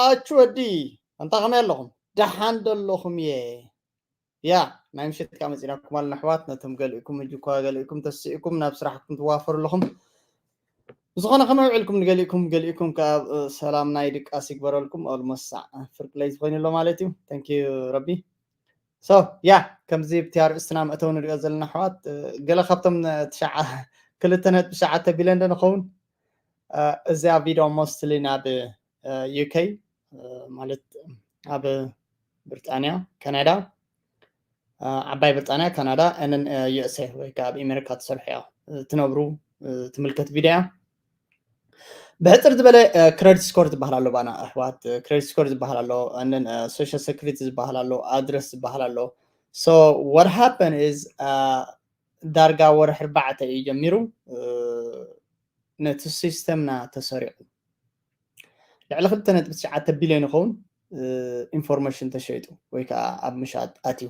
ኣቹ ወዲ፣ ኣንታ ከመይ ኣለኹም? ደሓን ዶ ኣለኹም? እየ። ያ፣ ናይ ምሽት ከኣ መጺናኩም ኣለና ኣሕዋት። ነቶም ገሊእኩም ሕጂ እኳ ገሊእኩም ተስኢኩም ናብ ስራሕኩም ትዋፈሩ ኣለኹም። ብዝኾነ ከመይ ውዒልኩም ንገሊእኩም፣ ገሊእኩም ከኣ፣ እ፣ ሰላም ናይ ድቃስ ይግበረልኩም። ኦልሞስት ሳዕ ፍርቂ ለይቲ ኮይኑ ኣሎ ማለት እዩ። Thank you ረቢ። So ያ፣ ከምዚ ኣብቲ ኣርእስትና መእተዊ ንሪኦ ዘለና ኣሕዋት፣ እ፣ ገለ ካብቶም ነ-፣ ትሽዓ-፣ ክልተ ነጥቢ ትሽዓተ ቢልዮን ዶ ንኸውን? እ፣ እዚኣ ቪድዮ ሞስትሊ ናብ፣ እ፣ ዩኬ፣ እ፣ ማለት ኣብ ብሪጣንያ፣ ካናዳ፣ እ፣ ዓባይ ብሪጣንያ፣ ካናዳ፣ and then፣ እ፣ ዩ ኤስ ኤ ወይ ከዓ ኣብ ኣሜሪካ ትሰርሑ እያ፣ እ፣ ትነብሩ፣ እ፣ ትምልከት ቪድዮ እያ። ብሕፅር ዝበለ፣ እ፣ ክሬዲት ስኮር ዝበሃል ኣሎ ባና ኣሕዋት፣ እ፣ ክሬዲት ስኮር ዝበሃል ኣሎ፣ and then፣ እ፣ ሶሻል ሴኩሪቲ ዝበሃል ኣሎ፣ ኣድረስ ዝበሃል ኣሎ። So what happened is፣ እ፣ ዳርጋ ወርሒ ኣርባዕተ እዩ ጀሚሩ፣ እ፣ ነቲ ሲስተምና ተሰሪቑ። ልዕሊ ክልተ ነጥቢ ትሽዓተ ቢልዮን ይኸውን፣ እ፣ ኢንፎርሜሽን ተሸይጡ ወይ ከዓ ኣብ ምሻጥ ኣትዩ።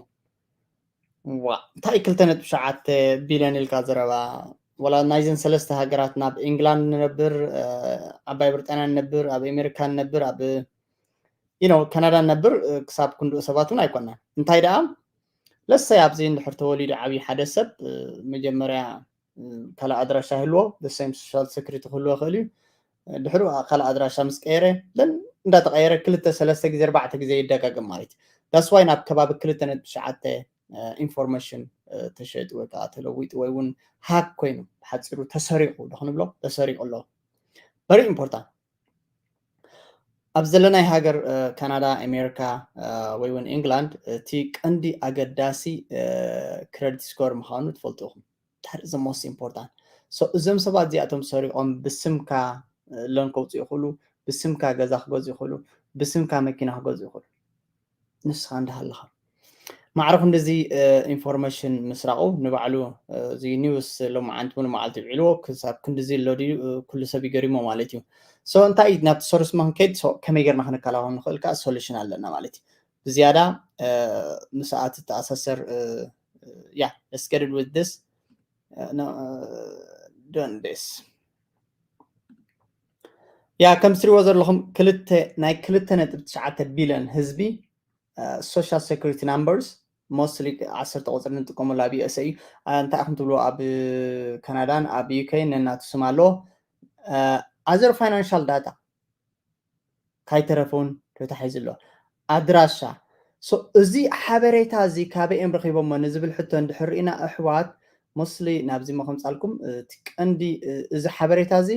ዋ፣ እንታይ ክልተ ነጥቢ ትሽዓተ ቢልዮን ኢልካ ዘረባ? ወላ ናይዘን ሰለስተ ሃገራት፣ ናብ ኢንግላንድ ንነብር፣ እ፣ ዓባይ ብሪጣንያ ንነብር፣ ኣብ ኣሜሪካ ንነብር፣ ኣብ፣ you know፣ ካናዳ ንነብር፣ እ፣ ክሳብ ክንድኡ ሰባት እውን ኣይኮናን። እንታይ ደኣ፣ ለሰይ ኣብዚ እንድሕር ተወሊዱ ዓብዪ ሓደ ሰብ፣ እ፣ መጀመርያ፣ እ፣ ካልእ ኣድራሻ ይህልዎ፣ the same ሶሻል ሴኩሪቲ ክህልዎ ይኽእል እዩ። እ፣ ድሕሩ ካልእ ኣድራሻ ምስ ቀየረ፣ then እንዳተቐየረ ክልተ፣ ሰለስተ ግዜ፣ ኣርባዕተ ግዜ ይደጋገም ማለት እዩ። That's why ናብ ከባቢ ክልተ ነጥቢ ትሽዓተ፣ እ፣ ኢንፎርሜሽን፣ እ፣ ተሸይጡ ወይ ከዓ ተለዊጡ ወይ እውን ሃክ ኮይኑ፣ ብሓፂሩ ተሰሪቑ ዶ ክንብሎ፣ ተሰሪቑ ኣሎ። Very important። ኣብ ዘለናይ ሃገር፣ እ፣ ካናዳ፣ ኣሜሪካ፣ እ፣ ወይ እውን ኢንግላንድ፣ እቲ ቀንዲ ኣገዳሲ፣ እ፣ ክሬዲት ስኮር ምዃኑ ትፈልጡ ኢኹም። That is the most important። So እዞም ሰባት እዚኣቶም ሰሪቖም ብስምካ፣ እ፣ ሎን ከውፅኡ ይኽእሉ፣ ብስምካ ገዛ ክገዝኡ ይኽእሉ፣ ብስምካ መኪና ክገዝኡ ይኽእሉ። ንስኻ እንዳሃለኻ። ማዕረ ክንድዚ፣ እ፣ ኢንፎርሜሽን ምስራቑ ንባዕሉ፣ እ፣ እዚ ኒውስ ሎማዓንቲ ሙሉ መዓልቲ ውዒልዎ፣ ክሳብ ክንድዚ ኣሎ ድዩ፣ እ፣ ኩሉ ሰብ ይገሪሞ ማለት እዩ። So እንታይ እዩ ናብቲ ሶርስ ክንከይድ፣ so ከመይ ጌርና ክንከላኸል ንኽእል ከኣ ሶሉሽን ኣለና ማለት እዩ። ብዝያዳ፣ እ፣ ምስኣ ትተኣሳሰር፣ እ፣ እ፣ ያ፣ let's get it with this። እ፣ no፣ እ፣ doing this። ያ፣ ከም ትሪእዎ ዘለኹም ክልተ፣ ናይ ክልተ ነጥቢ ትሽዓተ ቢልዮን ህዝቢ፣ እ፣ ሶሻል ሴኩሪቲ ናምበርስ፣ ሞስትሊ ዓሰርተ ቁፅሪ ንጥቀመሉ ኣብ ዩ ኤስ ኤ እዩ። እ፣ እንታይ ኢኹም ትብልዎ ኣብ ካናዳን ኣብ ዩ ኬን ነናቱ ስም ኣለዎ። እ፣ ኣዘር ፋይናንሻል ዳታ ካይተረፈ እውን ተታሒዙ ኣሎ። ኣድራሻ። So እዚ ሓበሬታ እዚ ካበይ እዮም ረኺቦሞ ንዝብል ሕቶ እንድሕር ርኢና ኣሕዋት፣ ሞስትሊ ናብዚ ሞ ከምፃልኩም፣ እ፣ እቲ ቀንዲ፣ እ፣ እዚ ሓበሬታ እዚ፣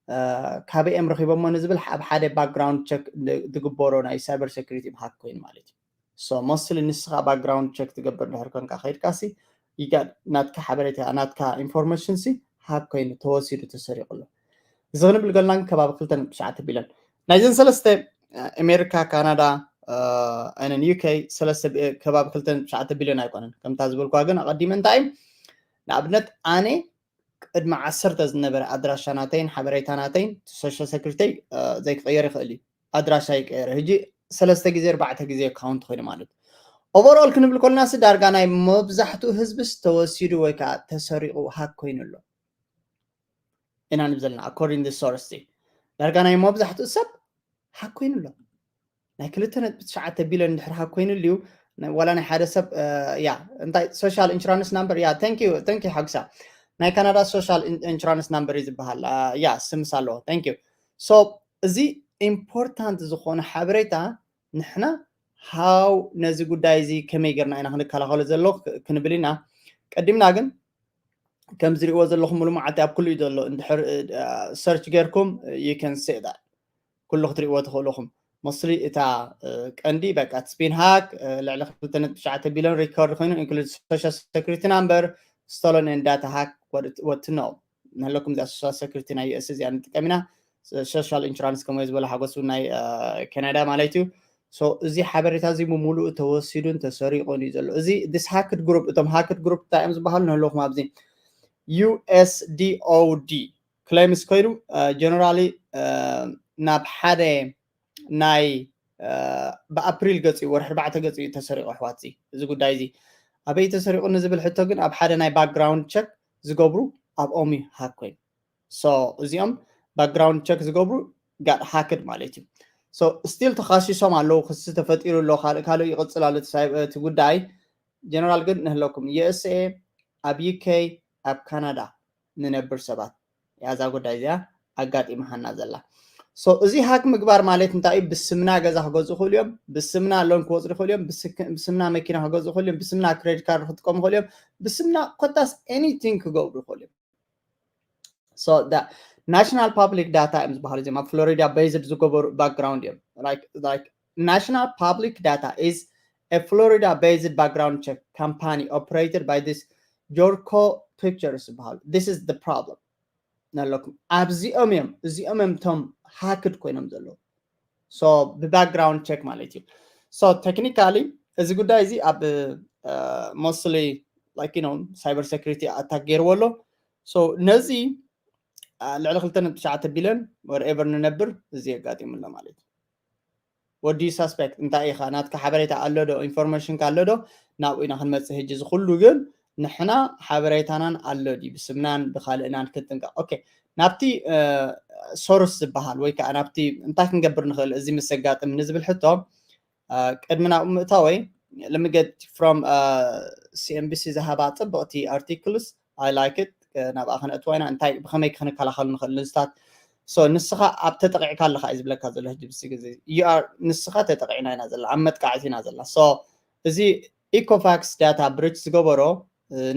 እ፣ ካበይ እዮም ረኺቦሞ ንዝብል ኣብ ሓደ ባክግራውንድ ቸክ ድ-፣ ዝግበሮ ናይ ሳይበር ሴኩሪቲ ሃክ ኮይኑ ማለት እዩ። So ሞስትሊ ንስኻ ባክግራውንድ ቸክ ትገብር እንድሕር ኮንካ ከይድካሲ፣ ይጋ-፣ ናትካ ሓበሬታ፣ ናትካ ኢንፎርሜሽን ሲ ሃክ ኮይኑ ተወሲዱ ተሰሪቑ ኣሎ። እዚ ክንብል ከለና ግን ከባቢ ክልተ ነጥቢ ትሽዓተ ቢልዮን። ናይዘን ሰለስተ፣ እ፣ ኣሜሪካ፣ ካናዳ፣ እ፣ and then ዩ ኬ ሰለስተ ቢ-፣ ከባቢ ክልተ ነጥቢ ትሽዓተ ቢልዮን ኣይኮነን። ከምታ ዝበልኳ ግን ኣቐዲመ እንታይ እዩ? ንኣብነት ኣነ ቅድሚ ዓሰርተ ዝነበረ ኣድራሻ ናተይን ሓበሬታ ናተይን ሶሻል ሴኩሪቲይ፣ እ፣ ዘይክቕየር ይኽእል እዩ። ኣድራሻ ይቀየር። ሕጂ ሰለስተ ግዜ፣ ኣርባዕተ ግዜ ኣካውንት ኮይኑ ማለት እዩ። ኦቨርኦል ክንብል ከለና ሲ ዳርጋ ናይ መብዛሕትኡ ህዝብስ ተወሲዱ ወይ ከዓ ተሰሪቑ ሃክ ኮይኑ ኣሎ ኢና ንብል ዘለና። ኣኮርዲንግ ሶርስ ሲ ዳርጋ ናይ መብዛሕትኡ ሰብ ሃክ ኮይኑ ኣሎ። ናይ ክልተ ነጥቢ ትሽዓተ ቢልዮን እንድሕር ሃክ ኮይኑ ኣልዩ፣ ናይ፣ ዋላ ናይ ሓደ ሰብ፣ እ፣ ያ፣ እንታይ ሶሻል ኢንሹራንስ ናምበር፣ ያ፣ thank you፣ thank you ሓጉሳ። ናይ ካናዳ ሶሻል ኢን-፣ ኢንሹራንስ ናምበር እዩ ዝበሃል። እ፣ ያ፣ ስምስ ኣለዎ። Thank you። So እዚ ኢምፖርታንት ዝኾነ ሓበሬታ ንሕና ሃው ነዚ ጉዳይ እዚ ከመይ ጌርና ኢና ክንከላኸሎ ዘሎ ክ-፣ ክንብል ኢና። ቀዲምና ግን ከም ዝሪእዎ ዘለኹም ሙሉ መዓልቲ ኣብ ኩሉ እዩ ዘሎ። እንድሕር፣ እ፣ ሰርች ጌርኩም፣ ዩ ካን ሲ ዳት። ኩሉ ክትሪእዎ ትኽእሉ ኢኹም። ሞስትሊ እታ፣ እ፣ ቀንዲ በቃ እቲ ስፒን ሃክ፣ እ፣ ልዕሊ ክልተ ነጥቢ ትሽዓተ ቢልዮን ሪከርድ ኮይኑ፣ ኢንክሉድ ሶሻል ሴኩሪቲ ናምበር፣ ስቶለን ኤንድ ዳታ ሃክ፣ what it-፣ what to know። ንህለኩም እዚኣ ሶሻል ሴኩሪቲ ናይ ዩ ኤስ እዚኣ ንጥቀም ኢና። ሶሻል ኢንሹራንስ ከምኡ ዝበለ ሓጎስ እውን ናይ፣ እ፣ ካናዳ ማለት እዩ። So እዚ ሓበሬታ እዚ ብምሉኡ ተወሲዱን ተሰሪቑን እዩ ዘሎ። እዚ this ሃክድ ግሩፕ፣ እቶም ሃክድ ግሩፕ እንታይ እዮም ዝበሃሉ ንህለኹም ኣብዚ ዩ ኤስ ዲ ኦ ዲ ክሌምስ ኮይኑ፣ እ፣ ጀነራሊ፣ እ፣ ናብ ሓደ ናይ፣ እ፣ ብኣፕሪል ገፂ እዩ፣ ወርሒ ኣርባዕተ ገፂ እዩ ተሰሪቑ ኣሕዋት። እዚ፣ እዚ ጉዳይ እዚ ኣበይ ተሰሪቑ ንዝብል ሕቶ ግን ኣብ ሓደ ናይ ባክግራውንድ ቸክ ዝገብሩ ኣብኦም እዩ ሃክ ኮይኑ። So እዚኦም ባክግራውንድ ቸክ ዝገብሩ ጋት ሃክድ ማለት እዩ። So still ተኻሲሶም ኣለዉ፣ ክሲ ተፈጢሩ ኣሎ፣ ካልእ ካልእ ይቕጽል ኣሎ እቲ ሳይ-፣ እቲ ጉዳይ። ጀነራል ግን ንህለኩም USA፣ ኣብ UK፣ ኣብ ካናዳ ንነብር ሰባት እያ እዛ ጉዳይ እዚኣ ኣጋጢማሃና ዘላ። So እዚ ሃክ ምግባር ማለት እንታይ እዩ? ብስምና ገዛ ክገዝኡ ይኽእሉ እዮም፣ ብስምና ሎን ክወስዱ ይኽእሉ እዮም፣ ብስክ-፣ ብስምና መኪና ክገዝኡ ይኽእሉ እዮም፣ ብስምና ክሬዲት ካርድ ክጥቀሙ ይኽእሉ እዮም፣ ብስምና ኮታስ anything ክገብሩ ይኽእሉ እዮም። So the national public data እዮም ዝበሃሉ እዚኦም ኣብ ፍሎሪዳ ቤዝድ ዝገበሩ ባክግራውንድ እዮም። Like, like national public data is a Florida based background check company operated by this Jorco Pictures ዝበሃሉ። This is the problem ኣለኩም። ኣብዚኦም እዮም፣ እዚኦም እዮም እቶም ሃክድ ኮይኖም ዘለዉ። So ብባክግራውንድ ቸክ ማለት እዩ። So technically እዚ ጉዳይ እዚ ኣብ mostly like you know cyber security ኣታክ ገይርዎ ኣሎ። So ነዚ ልዕሊ ክልተ ነጥቢ ትሽዓተ ቢልዮን whatever ንነብር እዚ የጋጢሙ ኣሎ ማለት እዩ። What do you suspect? እንታይ ኢኻ? ናትካ ሓበሬታ ኣሎ ዶ? ኢንፎርሜሽንካ ኣሎ ዶ? ናብኡ ኢና ክንመጽእ። ሕጂ እዚ ኩሉ ግን ንሕና ሓበሬታናን ኣሎ ድዩ? ብስምናን ብኻልእናን ክንጥንቀቕ። ኦኬ፣ ናብቲ ሶርስ ዝበሃል ወይ ከዓ ናብቲ እንታይ ክንገብር ንኽእል እዚ ምስ ዘጋጥም ንዝብል ሕቶ፣ ቅድሚ ናብኡ ምእታወይ let me get from CNBC ዝሃባ ጽብቕቲ ኣርቲክልስ። I like it። ናብኣ ክነእትዋ ኢና። እንታይ ብኸመይ ክንከላኸል ንኽእል ንዝታት። So ንስኻ ኣብ ተጠቂዕካ ኣለኻ እዩ ዝብለካ ዘሎ ሕጂ ብዚ ግዜ። You are፣ ንስኻ ተጠቂዕና ኢና ዘላ፣ ኣብ መጥቃዕቲ ኢና ዘላ። So እዚ ኢኮፋክስ ዳታ ብሪች ዝገበሮ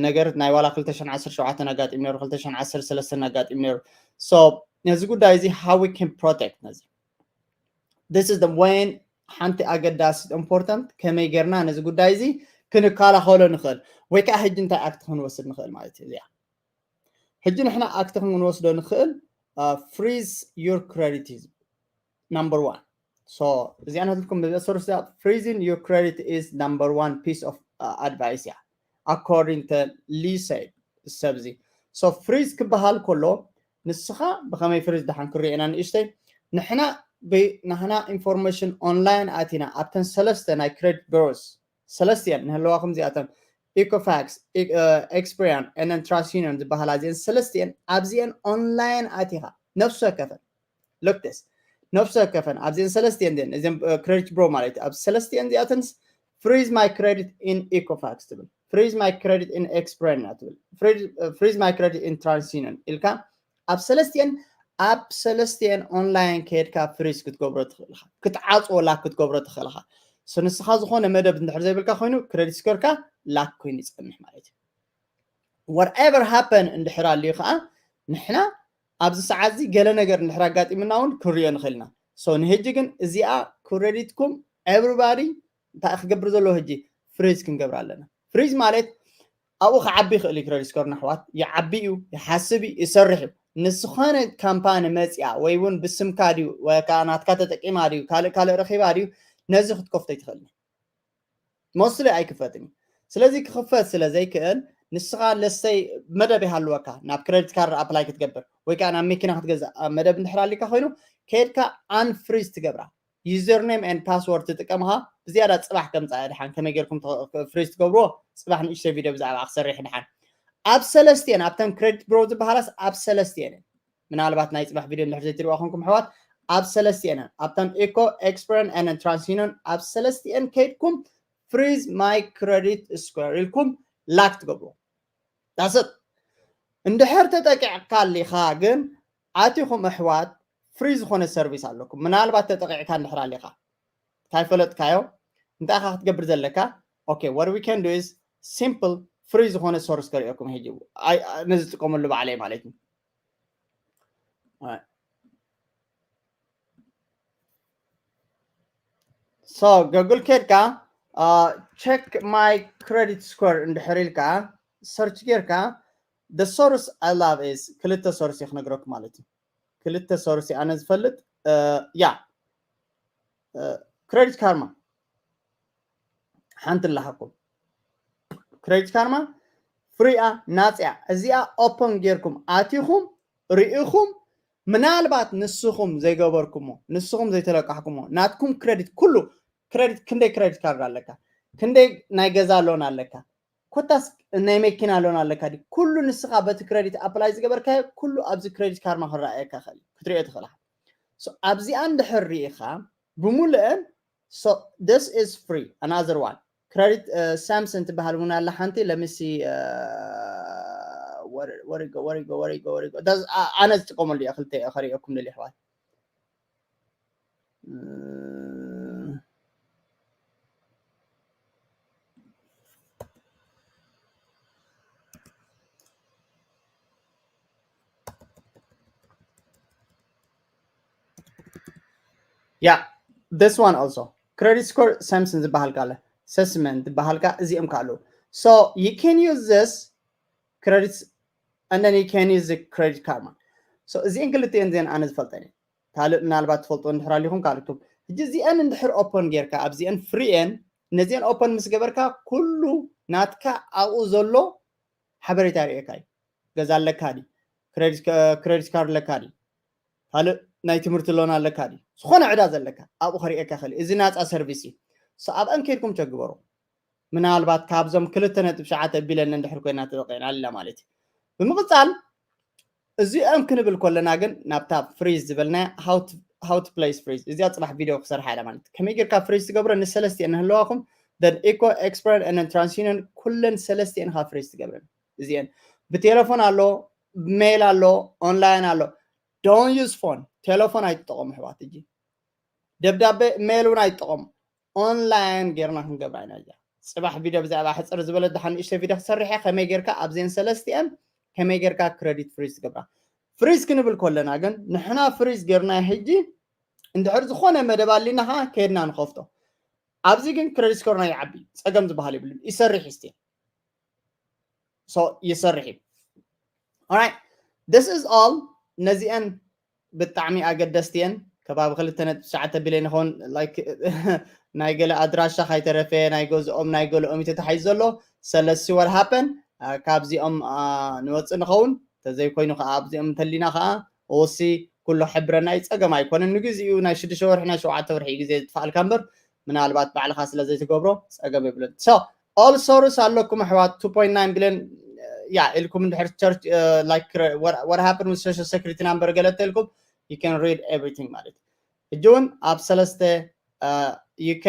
ነገር ናይ ዋላ ክልተ ሽሕን ዓሰርተ ሸውዓተን ኣጋጢሙ ነይሩ፣ ክልተ ሽሕን ዓሰርተ ሰለስተን ኣጋጢሙ ነይሩ። So ነዚ ጉዳይ እዚ how we can protect ነዚ። This is the when ሓንቲ ኣገዳሲ ኢምፖርታንት ከመይ ጌርና ነዚ ጉዳይ እዚ ክንከላኸሎ ንኽእል ወይ ከዓ ሕጂ እንታይ ኣክት ክንወስድ ንኽእል ማለት እዩ። እዚኣ ሕጂ ንሕና ኣክት ክንወስዶ ንኽእል freeze your credit is number one። So እዚኣ ነትልኩም ብዘ ሶርስ freezing your credit is number one piece of advice እያ according to Lee said። ሰብዚ so ፍሪዝ ክበሃል ከሎ ንስኻ ብኸመይ ፍሪዝ ደሓን ክርኤና ንእሽተይ ንሕና ናህና ኢንፎርሜሽን ኦንላይን ኣቲና ኣብተን ሰለስተ ናይ ክሬዲት ቢሮስ ሰለስቲአን ንህለዋ ከምዚኣተን ኢኮፋክስ፣ ኤክስፕሪያን ንን ትራንስዩኒየን ዝበሃላ እዚአን ሰለስቲአን ኣብዚአን ኦንላይን ኣቲኻ ነፍሲ ወከፈን ሎክቴስ ነፍሲ ወከፈን ኣብዚአን ሰለስቲአን ዚአን እዚአን ክሬዲት ብሮ ማለት እዩ። ኣብ ሰለስቲአን ዚኣተንስ freeze my credit in Equifax ትብል፣ freeze my credit in Experian ትብል፣ freeze my credit in ትራንስዩኒየን ኢልካ ኣብ ሰለስቲአን ኣብ ሰለስቲአን ኦንላይን ከየድካ ፍሪዝ ክትገብሮ ትኽእል ኢኻ፣ ክትዓፅዎ ላክ ክትገብሮ ትኽእል ኢኻ። ንስኻ ዝኾነ መደብ እንድሕር ዘይብልካ ኮይኑ ክሬዲት ስኮርካ ላክ ኮይኑ ይፀንሕ ማለት እዩ። Whatever happen እንድሕር ኣልዩ ከዓ ንሕና ኣብዚ ሰዓት እዚ ገለ ነገር እንድሕር ኣጋጢምና እውን ክንሪኦ ንኽእል ኢና። So ንሕጂ ግን እዚኣ ክሬዲትኩም everybody እንታይ ክገብር ዘለዎ ሕጂ ፍሪዝ ክንገብር ኣለና። ፍሪዝ ማለት ኣብኡ ክዓቢ ይኽእል እዩ ክሬዲት ስኮር ንኣሕዋት ይዓቢ እዩ፣ ይሓስብ እዩ፣ ይሰርሕ እዩ። ንዝኾነ ካምፓኒ መፂኣ ወይ እውን ብስምካ ድዩ ወይ ከዓ ናትካ ተጠቂማ ድዩ ካልእ ካልእ ረኺባ ድዩ ነዚ ክትከፍቶ ኣይትኽእልን። ሞስትሊ ኣይክፈትን እዩ። ስለዚ ክኽፈት ስለ ዘይክእል ንስኻ ለሰይ መደብ ይሃልወካ ናብ ክሬዲት ካርድ ኣፕላይ ክትገብር ወይ ከዓ ናብ መኪና ክትገዛእ መደብ እንድሕር ኣሊካ ኮይኑ ከድካ ኣንፍሪዝ ትገብራ። Username and password ትጥቀምኻ ብዝያዳ ፅባሕ ከምፃ ድሓን ከመይ ጌርኩም ፍሪዝ ትገብርዎ ፅባሕ ንእሽተይ ቪድዮ ብዛዕባ ክሰርሕ ድሓን ኣብ ሰለስቲአን ኣብተን ክሬዲት ብሮ ዝበሃላስ ኣብ ሰለስቲአን ምናልባት ናይ ፅባሕ ቪድዮ እንድሕር ዘይትሪዋ ኮንኩም ኣሕዋት ኣብ ሰለስቲአን ኣብተን ኢኮ ኤክስፕረን ንን ትራንስዩኒየን ኣብ ሰለስቲአን ከይድኩም freeze my credit score ኢልኩም ላክ ትገብርዎ። ዳስት እንድሕር ተጠቂዕካ ኣሊኻ ግን ኣቲኹም ኣሕዋት ፍሪ ዝኾነ ሰርቪስ ኣለኩም። ምናልባት ተጠቂዕካ እንድሕር ኣሊኻ እንታይ ፈለጥካዮ እንታይ ኢኻ ክትገብር ዘለካ? Okay, what we can do is simple ፍሪ ዝኾነ ሶርስ ከርእየኩም ሕጂ ነዚ ዝጥቀመሉ ባዕለይ ማለት እዩ። So ጉግል ከድካ check my credit score እንድሕር ኢልካ ሰርች ጌርካ the source I love is ክልተ ሶርስ እየ ክነግረኩም ማለት እዩ። ክልተ ሶርስ ኣነ ዝፈልጥ ያ ክሬዲት ካርማ ሓንቲ ኣለሃኩም ክሬዲት ካርማ ፍሪኣ ናፅያ እዚኣ ኦፖን ጌርኩም ኣቲኹም ርኢኹም ምናልባት ንስኹም ዘይገበርኩሞ ንስኹም ዘይተለቃሕኩሞ ናትኩም ክሬዲት ኩሉ ክሬዲት ክንደይ ክሬዲት ካርድ ኣለካ ክንደይ ናይ ገዛ ሎን ኣለካ ኮታስ ናይ መኪና ሎን ኣለካ ድዩ ኩሉ ንስኻ በቲ ክሬዲት ኣፕላይ ዝገበርካዮ ኩሉ ኣብዚ ክሬዲት ካርማ ክረኣየካ ይኽእል ክትሪኦ ትኽእል ኣብዚኣ እንድሕር ርኢኻ ብምሉአን። So this is free. Another one, credit Samson ትበሃል እውን ኣላ ሓንቲ። ለምሲ ወሪጎ ወሪጎ ወሪጎ ወሪጎ ኣነ ዝጥቀመሉ እየ። ክልተ እየ ከሪኦኩም ደሊ ኣሕዋት። Yeah, this one also. Credit score Samson ዝበሃል ካለ ሰስመን ዝበሃል ካ እዚኦም ካሉ። So you can use this credit and then you can use the credit card. So እዚአን ክልቲአን እዚአን ኣነ ዝፈልጠን እየ። ካልእ ምናልባት ትፈልጡ እንድሕር ኣሊኹም ካልእኩም። ሕጂ እዚአን እንድሕር ኦፖን ጌርካ ኣብዚአን ፍሪ እየን። ነዚአን ኦፖን ምስ ገበርካ ኩሉ ናትካ ኣብኡ ዘሎ ሓበሬታ ርእየካ እዩ። ገዛ ኣለካ ዲ፣ ክሬዲት ካርድ ኣለካ ዲ፣ ካልእ ናይ ትምህርቲ ሎን ኣለካ ዲ፣ ዝኾነ ዕዳ ዘለካ ኣብኡ ከርእየካ ይኽእል እዩ። እዚ ናፃ ሰርቪስ እዩ። ኣብአን ከይድኩም ቸግበሩ። ምናልባት ካብዞም ክልተ ነጥብ ሸዓተ ቢለን እንድሕር ኮይና ተጠቂዕና ኣላ ማለት እዩ። ብምቕፃል እዚኦም ክንብል ከለና ግን ናብታ ፍሪዝ ዝበልና how to place freeze እዚኣ ፅባሕ ቪድዮ ክሰርሓ ኢላ ማለት ከመይ ጌርካ ፍሪዝ ትገብሮ ንሰለስቲአን ንህለዋኹም then eco expert and transunion ኩለን ሰለስቲአን ካ ፍሪዝ ትገብረን። እዚአን ብቴሌፎን ኣሎ፣ ሜል ኣሎ፣ ኦንላይን ኣሎ። Don't use phone። ቴሌፎን ኣይትጠቐሙ ኣሕዋት። እጂ ደብዳቤ ሜል እውን ኣይትጠቐሙ። ኦንላይን ጌርና ክንገብራ ኢና። እዚኣ ፅባሕ ቪድዮ ብዛዕባ ሕፅር ዝበለ ደሓን ንእሽተ ቪድዮ ክሰርሕ እየ። ከመይ ጌርካ ኣብዘን ሰለስቲአን ከመይ ጌርካ ክረዲት ፍሪዝ ትገብራ። ፍሪዝ ክንብል ከለና ግን ንሕና ፍሪዝ ጌርና ሕጂ እንድሕር ዝኾነ መደብ ኣሊና ከዓ ከይድና ንኸፍቶ። ኣብዚ ግን ክረዲት ስኮርና ይዓቢ፣ ፀገም ዝበሃል የብሉን፣ ይሰርሕ ስቲል። So ይሰርሕ እዩ። Alright, this is all። ነዚአን ብጣዕሚ ኣገደስቲ እየን። ከባቢ ክልተ ነጥቢ ትሽዓተ ቢልዮን ይኸውን። Like ናይ ገለ ኣድራሻ ካይተረፈ ናይ ገዝኦም ናይ ገለኦም እዩ ተታሒዙ ዘሎ። ሰለስቲ what happen ካብዚኦም ንወፅእ ንኸውን። ተዘይኮይኑ ከዓ ኣብዚኦም እንተሊና ከዓ ወሲ ኩሉ ሕብረና እዩ። ፀገም ኣይኮነን። ንግዚኡ ናይ ሽዱሽተ ወርሒ ናይ ሸውዓተ ወርሒ እዩ ግዜ ዝጥፋልካ እምበር ምናልባት ባዕልኻ ስለ ዘይትገብሮ ፀገም የብሉን። So all source ኣለኩም ኣሕዋት። Two point nine billion ያ ኢልኩም እንድሕር ቸርች like what happen with social security number ገለ ተልኩም you can read everything ማለት እዩ። ሕጂ እውን ኣብ ሰለስተ UK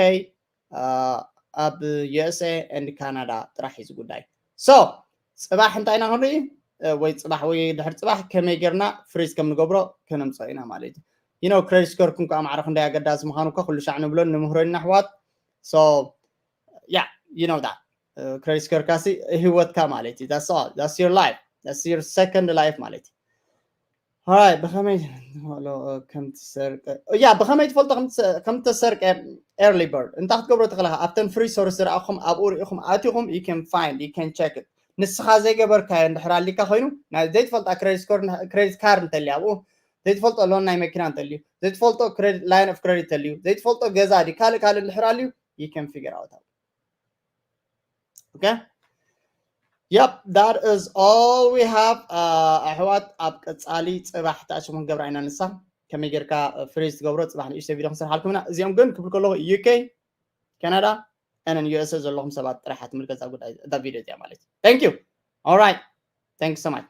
ኣብ USA and Canada ጥራሕ እዩ ዝጉዳይ። So ፅባሕ እንታይ ኢና ክንርኢ ወይ ፅባሕ ወይ ድሕር ፅባሕ ከመይ ጌርና ፍሪዝ ከም ንገብሮ ከነምፅኦ ኢና ማለት እዩ። You know credit score ኩም ከዓ ማዕረ ክንደይ ኣገዳሲ ምዃኑ እኳ ኩሉ ሻዕ ንብሎን ንምህሮ ኢና ኣሕዋት። So yeah, you know that credit score ካሲ ህይወትካ ማለት እዩ። That's all, that's your life, that's your second life ማለት እዩ። Alright, ብኸመይ ከም ትሰርቀ ያ ብኸመይ ትፈልጦ ከም ተሰርቀ? Early bird እንታይ ክትገብሮ ትኽእልኻ? ኣብተን ፍሪ ሶርስ ዝረኣኹም ኣብኡ ርኢኹም ኣቲኹም you can find, you can check it። ንስኻ ዘይገበርካዮ እንድሕር ኣሊካ ኮይኑ ናይ ዘይትፈልጣ ክሬዲት ስኮር ክሬዲት ካርድ እንተልዩ ኣብኡ ዘይትፈልጦ ሎን ናይ መኪና እንተልዩ ዘይትፈልጦ line of credit እንተልዩ ዘይትፈልጦ ገዛ ዲ ካልእ ካልእ እንድሕር ኣልዩ you can figure out። Okay, yep, that is all we have ኣሕዋት። ኣብ ቀፃሊ ፅባሕ ተኣሽሙ ክንገብራ ኢና ንሳ ከመይ ጌርካ ፍሪዝ ትገብሮ ፅባሕ ንእሽተ ቪድዮ ክንሰርሓልኩም ኢና። እዚኦም ግን ክብል ከለኹ UK፣ ካናዳ and USA ዘለኹም ሰባት ጥራሕ ትምልከት እዛ ጉዳይ እዛ ቪድዮ እዚኣ ማለት እዩ። Thank you. Alright, thank you so much.